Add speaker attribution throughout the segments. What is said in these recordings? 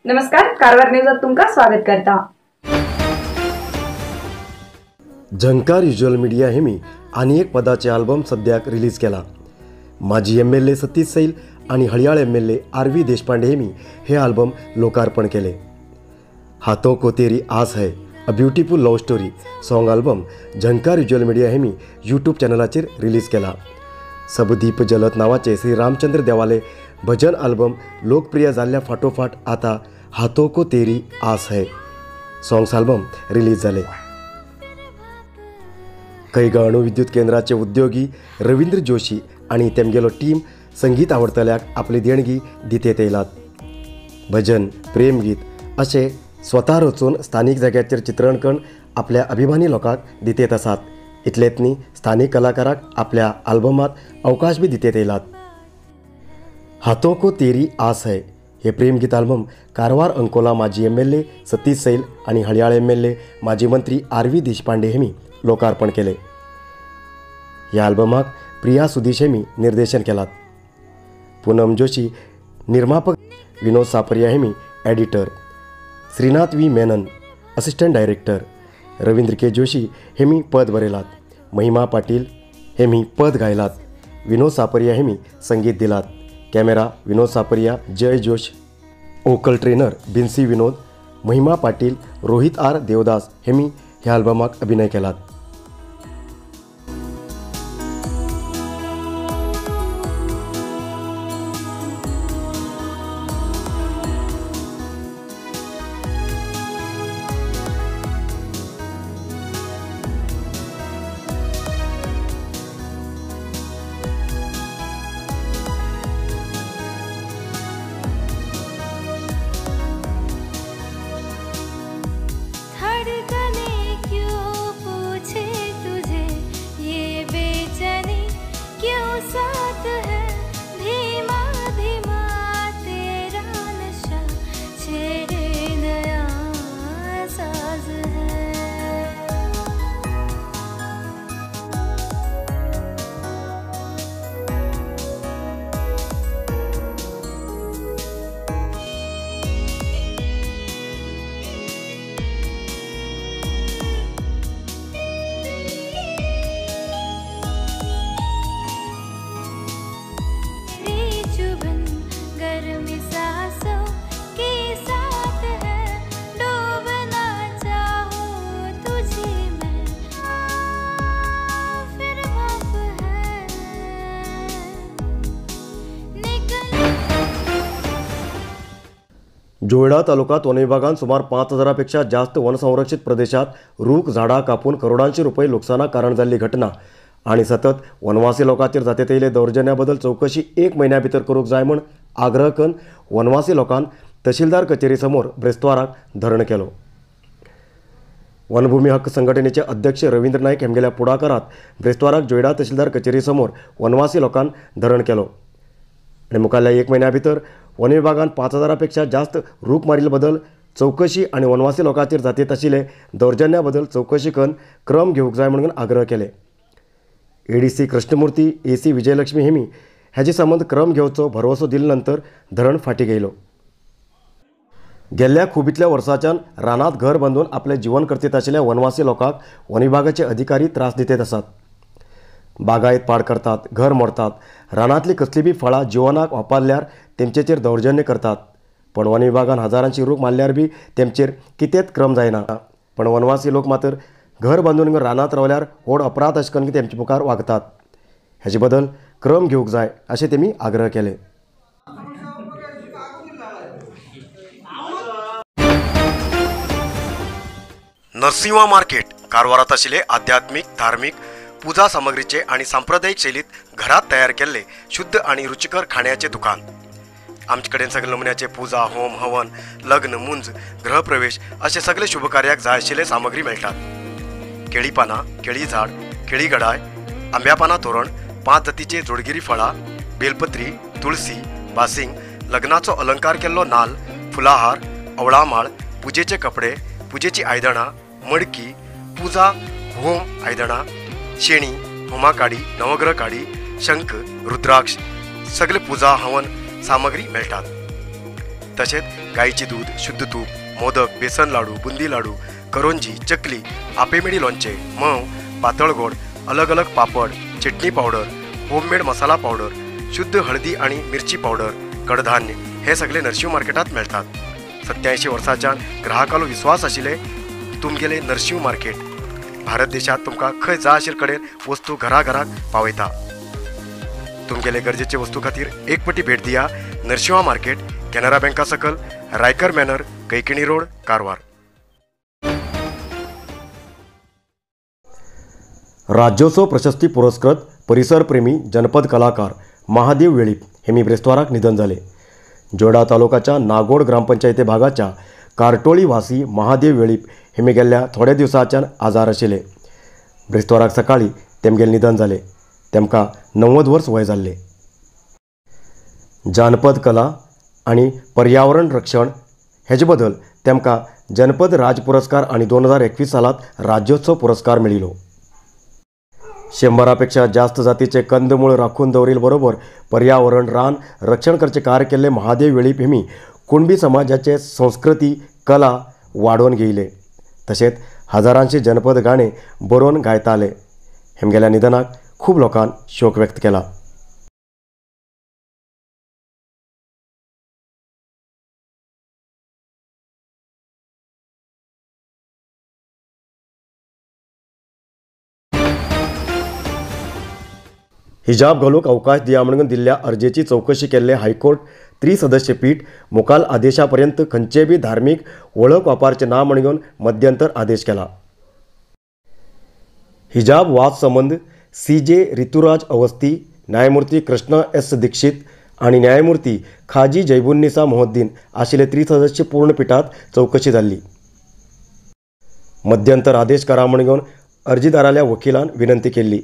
Speaker 1: नमस्कार, कारवार न्यूजात तुमका स्वागत करता।
Speaker 2: झंकार व्हिज्युअल मीडिया हेमी आनी एक पदाचे आल्बम सद्याक रिलीज केला। माजी एमएलए सतीश सैल आणि Haliyal MLA R V Deshpande Hemi हे आल्बम लोकार्पण केले। हाथों को तेरी आस है a beautiful love story song album Jhankar visual media Hemi YouTube चॅनलाचेर release केला। सबदीप जलत नावाचे श्री रामचंद्र देवाले भजन आल्बम लोकप्रिय जाल्ल्या फाटोफाट आता हाथों को तेरी आस है सॉंग्स आल्बम रिलीज जाले। कैगा अणुविद्युत केंद्राचे उद्योगी रवींद्र जोशी आणि तेमगेलो टीम संगीत आवडतल्याक आपली देणगी दितेत येयलात। भजन, प्रेमगीत अशें स्वता रचून स्थानीक जाग्याचेर चित्रण करून आपल्या अभिमानी लोकांक दितेत आसात। इतलेंच न्ही, स्थानीक कलाकाराक आपल्या आल्बमात अवकाश बी दितेत येयलात। हाथों को तेरी आस है हे प्रेमगीत आल्बम कारवार अंकोला माजी एमएलए सतीश सैल आणि हळयाळ एमएलए माजी मंत्री आर व्ही देशपांडे हेमी लोकार्पण केले। ह्या आल्बमाक प्रिया सुदीश हेमी निर्देशन केलात। पूनम जोशी निर्मापक, विनोद सापरिया Hemi editor, Shrinath V Menon assistant director, Ravindra K Joshi Hemi पद बरयलात, महिमा पाटील हेमी पद गायलात, विनोद सापरिया हेमी संगीत दिलात। Camera Vinod Sapariya, Jay Josh, vocal trainer Binsi Vinod, Mahima Patil, Rohit R Devdas Hemi ह्या आल्बमाक अभिनय केलात। जोयडा तालुक्यात वन विभागान सुमार 5,000 पेक्षा जास्त वनसंरक्षित प्रदेशात रूख झाडां कापून करोडांशी रुपये नुकसानाक कारण जाल्ली घटना आणि सतत वनवासी लोकांचेर जातीत येयिल्ले दौर्जन्या बद्दल चौकशी एक म्हयन्या भितर करूंक जाय म्हूण आग्रह करून वनवासी लोकांन तहसीलदार कचेरी समोर ब्रेस्तावाराक धरण केलो। वनभूमी हक्क संघटनेचे अध्यक्ष रवींद्र नाईक हेमगेल्या पुढाकारात ब्रेस्तावाराक जोयडा तहसीलदार कचेरी समोर वनवासी लोकांन धरण केलो आणि मुखारल्या एक म्हयन्या भितर वन विभागान 5,000 पेक्षा जास्त रूख मारिल्ले बद्दल चौकशी आणि वनवासी लोकांचेर जातीत आशिल्ले दौर्जन्या बद्दल चौकशी करून क्रम घेवंक जाय म्हणून आग्रह केले। एडीसी कृष्णमूर्ती, एसी विजयलक्ष्मी हेमी हाजे संबंद क्रम घेवचो भरवसो दिले नंतर धरण फाटी गेलो। गेल्ल्या खुबीतल्या वर्साच्यान रानात घर बांदून आपले जीवन करतीत आशिल्ल्या वनवासी लोकांक वन विभागाचे अधिकारी त्रास दितेत आसात। बागायत पाड करतात, घर मोडतात, रानांतली कसली बी फळां जिवनाक वापरल्यार तेमचेचेर दौर्जन्य करतात। पण वन विभागान हजारांची रूख मारल्यार बी तेमचेर कितेंच क्रम जायना। पण वनवासी लोक मात्र घर बांदून रानांत रावल्यार व्हड अपराध अशें करून तेमचे मुखार वागतात। हेजे बदल क्रम घेवंक जाय अशें तेमी आग्रह केले। नरसिंहा मार्केट कारवारात आशिल्ले आध्यात्मिक, धार्मिक पूजा सामग्रीचे आणि सांप्रदायिक शैलीत घरात तयार केल्ले शुद्ध आणि रुचिकर खाण्याचे दुकान। आमचे कडेन सगळे नमुन्याचे पूजा, होम, हवन, लग्न, मुंज, गृहप्रवेश असे सगळे शुभकार्याक जाय आशिल्ले सामग्री मेळटात। केळी पानां, केळी झाड, केळी गडाय, आंब्या पानां तोरण, 5 जातीचे जोडगिरी फळां, बेलपत्री, तुळसी, बासिंग, लग्नाचो अलंकार केल्लो नाल, फुलाहार, अवळामाळ, पुजेचे कपडे, पुजेची आयदणां, मडकी, पूजा होम आयदणां, शेणी, होमा काडी, नवग्रह काडी, शंख, रुद्राक्ष सगळे पूजा हवन सामग्री मेळटात। तशेंच गायचें दूद, शुद्ध तूप, मोदक, बेसन लाडू, बुंदी लाडू, करोंजी, चकली, आपेमेडी लोणचें, म्होंव, पातळ गोड, अलग अलग पापड, चटणी पावडर, होममेड मसाला पावडर, शुद्ध हळदी आणि मिरची पावडर, कडधान्य हे सगळे नरशिंव मार्केटात मेळतात. 87 वर्सांच्यान ग्राहकालो विश्वास आशिल्ले तुमगेले नरशिंव मार्केट भारत देशात तुमकां खंय जाय आशिल्ले कडेन वस्तू घराघराक पावयता. तुमगेले गरजेचे वस्तू खातीर एक पटी भेट दिया नरशिंवा मार्केट, कॅनरा बँका सकल, रायकर मॅनर, कैकिणी रोड, कारवार. राज्योत्सव प्रशस्ती पुरस्कृत परिसरप्रेमी जनपद कलाकार महादेव वेळीप हेमी ब्रेस्ताराक निधन जाले. जोडा तालुकाच्या नागोड ग्रामपंचायती भागाच्या कारटोळी वासी महादेव वेळीप हेमी गेल्ल्या थोड्या दिवसाच्यान आजार आशिल्ले. ब्रेस्ताराक सकाळी तेमगेले निधन जाले. तेमकां 90 वर्स वय जाल्ले. जानपद कला आनी पर्यावरण रक्षण हेजे बदल तेमकां जनपद राज पुरस्कार आनी 2021 सालांत राज्योत्सव पुरस्कार मेळिल्लो. 100 पेक्षा जास्त जातीचे कंदमूळ राखून दवरिल बरोबर पर्यावरण रान रक्षण करचे कार्य केल्ले महादेव वेळीप हेमी कुणबी समाजाचे संस्कृती कला वाडोवन घेयले. तशेंच हजारांचे जनपद गाणे बरोवन गायताले. हेमगेल्या निधनाक खूब लोकांन शोक व्यक्त केला. हिजाब घालूंक अवकाश दिया म्हणून दिल्ल्या अर्जेची चौकशी केल्ले हायकोर्ट त्रिसदस्य पीठ मुखाल आदेशापर्यंत खंयचे बी धार्मीक वळख वापरचे ना म्हणून मध्यंतर आदेश केला. हिजाब वाद संबंद सी.जे. ऋतुराज अवस्थी, न्यायमूर्ती कृष्ण एस दीक्षित आनी न्यायमूर्ती खाजी जैबुन्निसा मोहद्दीन आशिल्ले त्रिसदस्य पूर्ण पिठात चौकशी जाल्ली. मध्यंतर आदेश करा म्हणून अर्जीदाराल्या वकिलान विनंती केल्ली.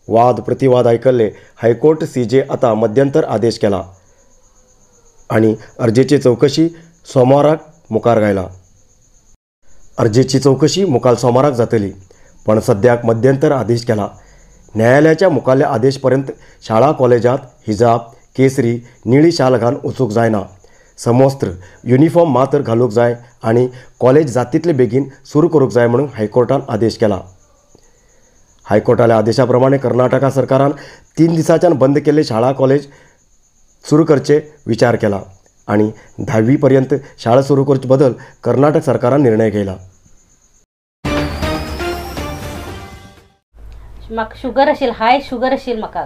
Speaker 2: वाद प्रतिवाद आयकल्ले हायकोर्ट सी.जे. आतां मध्यंतर आदेश केला आनी अर्जेची चौकशी सोमाराक मुखार घायला. अर्जेची चौकशी मुखार सोमाराक जातली, पण सद्याक मध्यंतर आदेश केला. न्यायालयाच्या मुखारल्या आदेश पर्यंत शाळा कॉलेजांत हिजाब, केसरी, निळी शाल घालून वचूंक जायना, समवस्त्र युनिफॉर्म मात्र घालूंक जाय आनी कॉलेज जातितले बेगीन सुरू करूंक जाय म्हणून हायकोर्टान आदेश केला. हायकोर्टाल्या आदेशा प्रमाणे कर्नाटका सरकारान 3 दिसांच्यान बंद केल्ले शाळा कॉलेज सुरू करचे विचार केला आनी 10वी पर्यंत शाळा सुरू करचे बदल कर्नाटक सरकारान निर्णय घेतला.
Speaker 3: म्हाका शुगर आशिल्ली, हाय शुगर आशिल्ली, म्हाका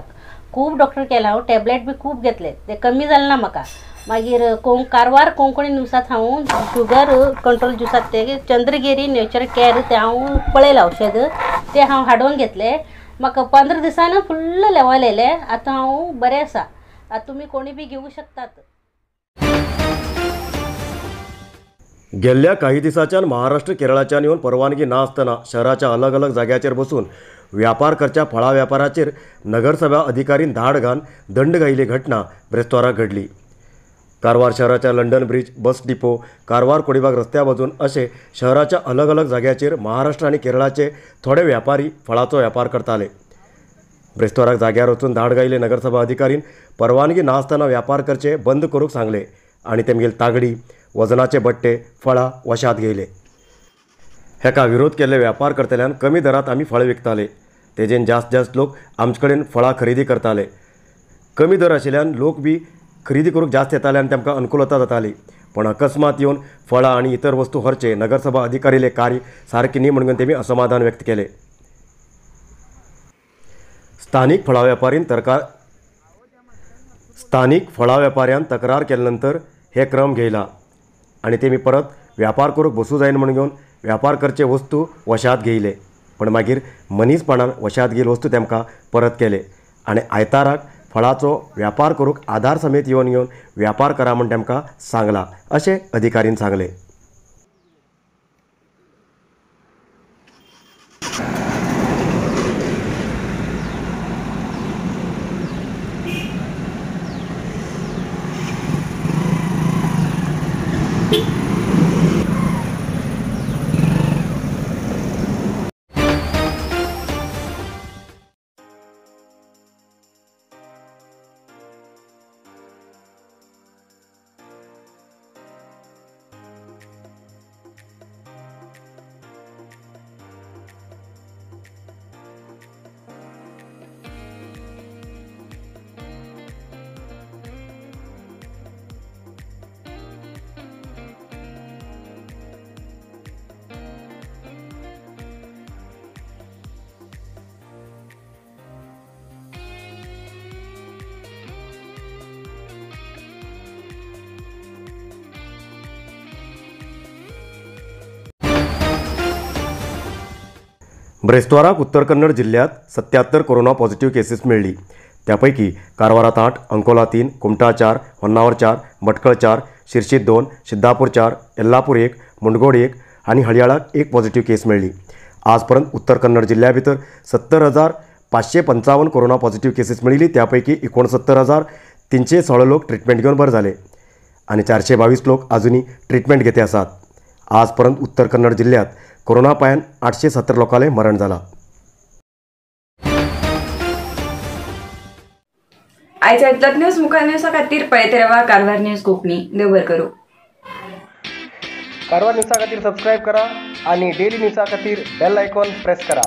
Speaker 3: खूब डॉक्टर केला हांव, टॅबलेट बी खूब घेतले, ते कमी जालें ना म्हाका. मागीर कारवार कोंकणी न्यूजांत हांव शुगर कंट्रोल ज्युसात ते चंद्रगिरी नेचर केअर ते हांव पळयलां औषध, ते हांव हाडून घेतले. म्हाका 15 दिसान फुल्ल लेवल येयलें. आतां हांव बरें आसा. आतां तुमी कोणी बी घेवंक शकतात.
Speaker 2: गेल्ल्या काही दिसांच्यान महाराष्ट्र केरळाच्यान येवन परवानगी ना आसतना शहराच्या अलग अलग जाग्याचेर बसून व्यापार करच्या फळा व्यापाराचेर नगरसभा अधिकारीन धाड घालून दंड घायिल्ली घटना ब्रेस्ताराक घडली. कारवार शहराच्या London bridge, bus depot, Karwar Kodibag रस्त्या बाजून असे शहराच्या अलग अलग जाग्याचेर महाराष्ट्र आनी केरळाचे थोडे व्यापारी फळाचो व्यापार करताले. ब्रेस्ताराक जाग्यार वचून धाड घायिल्ले नगरसभा अधिकारीन परवानगी नासतना व्यापार करचे बंद करूंक सांगले आनी तेमगेले तागडी, वजनाचे बट्टे, फळां वशांत घेयले. हेका विरोध केल्ले व्यापार करतल्यान कमी दरात आमी फळां विकताले, तेजेन जास्त जास्त लोक आमचे कडेन फळां खरेदी करताले. कमी दर आशिल्ल्यान लोक बी खरेदी करूंक जास्त येताले आनी तांकां अनुकूलता जाताली. पण अकस्मात येवन फळां आनी इतर वस्तू व्हरचे नगरसभा अधिकारीले कार्य सारकें न्ही म्हणून तेमी असमाधान व्यक्त केले. स्थानीक फळां व्यापाऱ्यान तक्रार केले नंतर हे क्रम घेयला आनी तेमी परत व्यापार करूंक बसूं जायना म्हणून घेवन व्यापार करचे वस्तू वशांत घेयले. पण मागीर मनीसपणान वशांत घेयिल्ले वस्तू तेमकां परत केले आनी आयताराक फळाचो व्यापार करूंक आधार समेत येवन घेवन व्यापार करा म्हूण तेमकां सांगला अशें अधिकारीन सांगलें. ब्रेस्ताराक उत्तर कन्नड जिल्ह्यात 77 कोरोना पॉझिटिव्ह केसेस मेळ्ळी. त्यापैकी कारवारात 8, अंकोला 3, कुमठा 4, होन्नावर 4, भटकळ 4, शिरशीत 2, सिद्धापूर 4, येल्लापूर 1, मुंडगोड 1 आणि हळियाळाक 1 पॉझिटिव्ह केस मेळ्ळी. आजपर्यंत उत्तर कन्नड जिल्ह्या भितर 70,555 कोरोना पॉझिटिव्ह केसेस मेळिल्ली. त्यापैकी 69,316 लोक ट्रिटमेंट घेवन बरे जाले आनी 422 लोक अजूनय ट्रिटमेंट घेते आसात. आजपर्यंत उत्तर कन्नड जिल्ह्यात कोरोना पायान 870 लोकांले मरण जाला.
Speaker 1: आयच्या इतलोच न्यूज मुखार न्यूजा खातीर पळयत रावा कारवार न्यूज कोंकणी. देव बरें करूं.
Speaker 4: कारवार न्यूजा खातीर सबस्क्रायब करा आणि डेली न्यूजा खातीर बेल आयकॉन प्रेस करा.